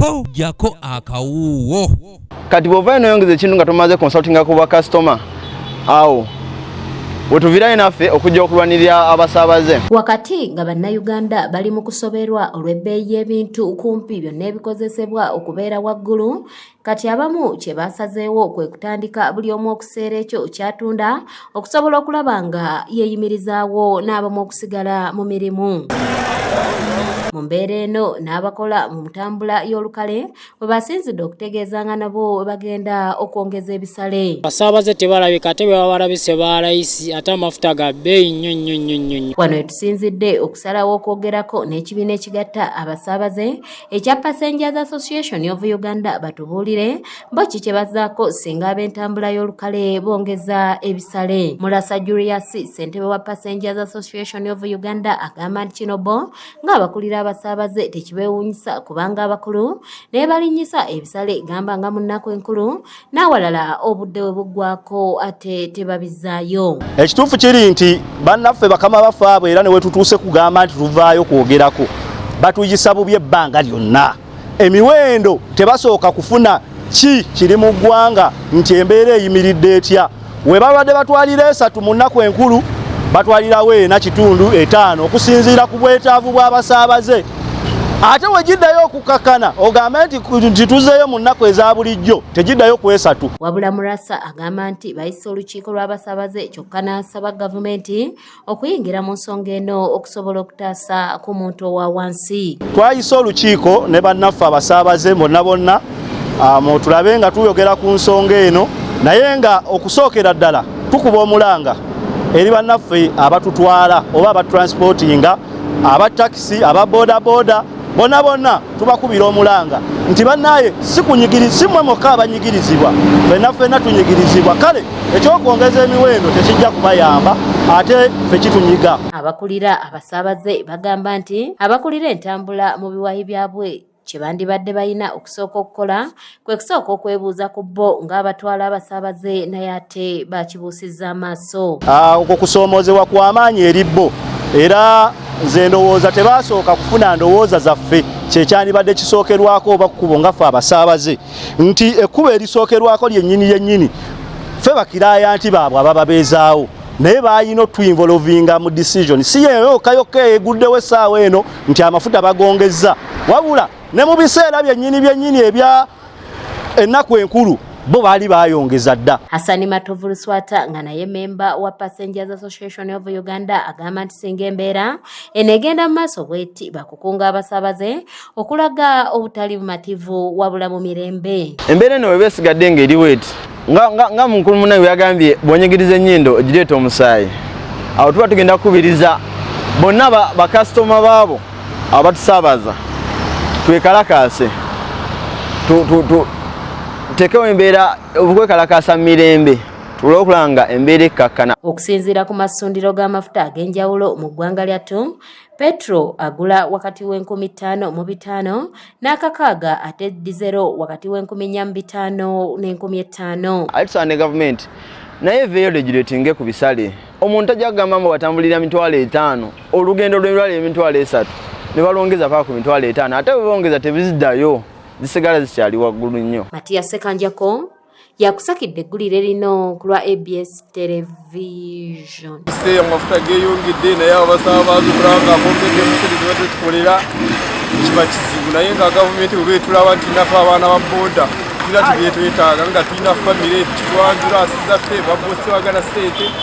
Jjako jjako akawuuwo. Kati bw'ovaayo noyongeza ekintu nga tomaze consultinga ku bakasitoma, awo wetuvirayo naffe okujja okulwanirira abasaabaze. Wakati nga Bannayuganda bali mu kusoberwa olw'ebbeeyi y'ebintu kumpi byonna ebikozesebwa okubeera waggulu, kati abamu kye basazeewo kwe kutandika buli omu okuseera ekyo ky'atunda okusobola okulaba nga yeeyimirizaawo n'abamu okusigala mu mirimu. Mu mbeera eno n'abakola mu ntambula y'olukale we basinzidde okutegeeza nga nabo we bagenda okwongeza ebisale. Abasaabaze tebalabika, ate bwe babalabise balayisi, ate amafuta ga bbeeyi nnyo nnyo nnyo nnyo nnyo. Wano wetusinzidde okusalawo okwogerako n'ekibiina ekigatta abasaabaze ekya Passengers Association of Uganda batubuulire bo ki kye bazzaako singa ab'entambula y'olukale bongeza ebisale. Murasa Julius, ssentebe wa Passengers Association of Uganda, agamba nti kino bo ng'abakulira abasaabaze tekibeewuunyisa kubanga abakulu naye balinnyisa ebisale, gamba nga mu nnaku enkulu n'awalala obudde we buggwako ate tebabizzaayo. Ekituufu kiri nti bannaffe bakama baffe abo, era ne wetutuuse kugamba nti tuvaayo kwogerako, batuyisa bubi ebbanga lyonna. Emiwendo tebasooka kufuna ki kiri mu ggwanga nti embeera eyimiridde etya. We babadde batwalira 3 mu nnaku enkulu, batwalirawo 4.5, 5, okusinziira ku bwetaavu bw'abasaabaze. Ate we giddayo okukakkana ogambe nti tuzeeyo mu nnaku eza bulijjo, tegiddayo ku 3. Wabula Murasa agamba nti bayise olukiiko lw'abasaabaze, kyokka n'asaba gavumenti okuyingira mu nsonga eno okusobola okutaasa ku muntu owa wansi. Twayise olukiiko ne bannaffe abasaabaze bonna bonna tulabe nga tuyogera ku nsonga eno, naye nga okusookera ddala tukuba omulanga eri bannaffe abatutwala oba abatransportinga, aba takisi, aba bodaboda, bonna bonna tubakubira omulanga nti bannaye si kunyigiri, si mmwe mwokka abanyigirizibwa, ffenna ffenna tunyigirizibwa. Kale ekyokwongeza emiwendo tekijja kubayamba, ate ffe kitunyiga. Abakulira abasaabaze bagamba nti abakulira entambula mu biwayi byabwe kye bandibadde balina okusooka okukola kwe kusooka okwebuuza ku bo ng'abatwala abasaabaze, naye ate bakibuusizza amaaso. Okwo kusoomoozebwa kw'amaanyi eri bo, era nze ndowooza tebasooka kufuna ndowooza zaffe kyekyandibadde kisookerwako oba kkubo nga ffe abasaabaze, nti ekkubo erisookerwako lyennyini lyennyini ffe bakiraaya nti baabwe abababeezaawo, naye balina otuinvolvinga mu decision. Si yeyo yokka yokka eguddewo essaawa eno nti amafuta bagongezza, wabula ne mu biseera byennyini byennyini ebya ennaku enkulu bo baali bayongeza dda. Hasani Matovu Luswata, nga naye memba wa Passengers Association of Uganda, agamba nti singa embeera eno egenda mu maaso bweti, bakukunga abasaabaze okulaga obutali bumativu wabula mu mirembe. Embeera eno weba esigadde ng'eriwo eti, nga mukulu munange bwe yagambye, bw'onyigiriza ennyindo gireeta omusaayi. Awo tuba tugenda kukubiriza bonna bakasitoma baabo abatusaabaza twekalakaase, tuteekewo embeera okwekalakaasa mu mirembe, tulole okulaba nga embeera ekkakkana. Okusinziira ku masundiro g'amafuta ag'enjawulo mu ggwanga lyattu, petro agula wakati w'5500 n'akakaaga, ate dizero wakati w'4500 n'5000. Ate tusaba ne gavumenti naye eveeyo regulatinge ku bisale. Omuntu tajja kugamba mbu watambulira 50,000 olugendo lw'emitwalo 30,000 ne balongeza paka ku 50,000, ate bwe bongeza tebiziddayo, zisigala zikyali waggulu nnyo. Matiya Sekanjako yakusakidde eggulire lino ku lwa ABS Television. Se amafuta geeyongedde, naye abasaabaze okulaba nga bongedde musente zibadde tukolera kiba kizibu, naye nga gavumenti bwe betulaba nti naffe abaana ba booda tulina tibyetwetaaga, nga tulina famire, kitwanjula zaffe babosi bagala sente.